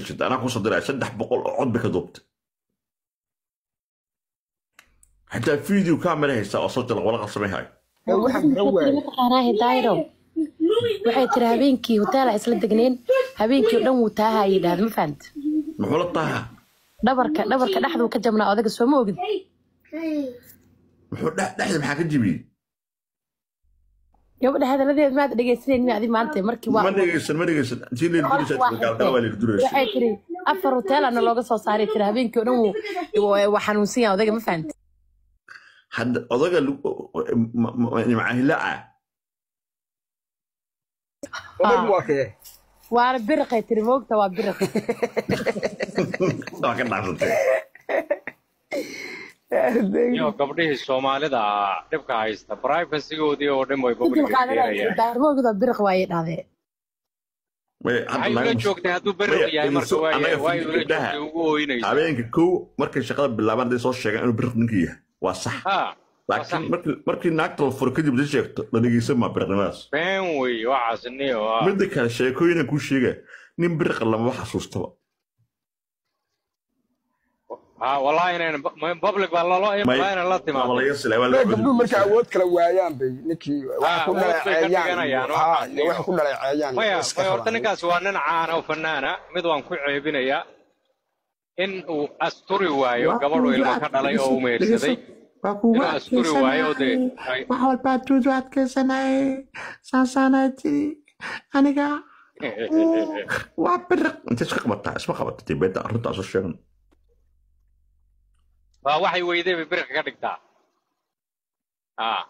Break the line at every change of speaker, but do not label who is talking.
Jirta anaa kusoo diray 300 oo cod bay ka duubtay, xitaa video camera haysta oo soo jala wala qalsamay.
Waxaan garan waayey
Mataqaanaa Hidaayro, waxay tiri habeenkii hoteela isla degneen, habeenkii oo dhan wuu taahayay dhahda, ma fahant?
Muxuu la taaha?
Dhabarka dhexduu ka jabnaa odaga, soo ma ogid?
Muxuu dhexda maxaa ka jibiyey?
Gabadha hadaladeed maad dhegeysanaynin adi maanta markii waa
Ma dhegeysan, ma dhegeysan. Intii la duraysa gaalgala waa la duraysa.
Waxay tiri 4 hoteelana looga soo saaray, tiri habeenkii oo dhan wuu waa xanuunsan yahay odaga, ma fahant?
Hadda odaga macaahilaaca.
Odaygu waa kee?
Waana biriqay tiri, moogta waa biriq.
Waa ka dhaafsatay.
Iyo gabdhihii Soomaalida dhibka haysta, privacygoodii oo dhan way
ku
public
dulqaadanaya
keenayaan.
Daahir, ma ogid waa biriq waayay dhahdee.
May hadda
Maxay ula
naga
joogtay hadduu beriq
Maya,
yahay marka?
dhegeyso,
Waaye
annaga
waay ula
gabdhaha
joogtay ugu ooynaysa
habeenka kow markay shaqada bilaabaan hadday soo sheegaan inuu biriq ninka yahay waa sax.
Ha, waa sax.
Laakiin markii naagta la furo kadib haday sheegto, la dhegeysan maa biriqnimadaas.
Been wey waxaas niyo ah.
Midda kale, sheekooyinan kuu sheega, nin biriqa lamaba xasuustaba.
Ha, wallahi inayna public baa lolo
May
waa inay la
waa
timaado.
Laga silay waa la
Gabdhuhu markay awood kala waayaan bay ninkii waxa ku
awood bay ka
dhaleeceeyaan
dhiganayaan
iyo ha
waxaas
iyo
niyo.
Waxa ku dhaleeceeyaan
Maya
iska
maya, horta
rabaan.
Ninkaas waa nin caana oo fanaana, mid waan ku ceebinayaa in uu asturi waayo
Waa
gabadhu
kuugu
ilmo ka dhalay oo uu mehersaday
waa kuugu
inuu asturi waayo oo dee
adkeysanayay, wax walbaa duudu adkeysanayay, saasaanay tiri aniga waa biriq. Intay iska qabataa isma qabato dee beenta arrintaa soo sheegan.
Waa waxay weyday bay biriq ka dhigtaa. Ah.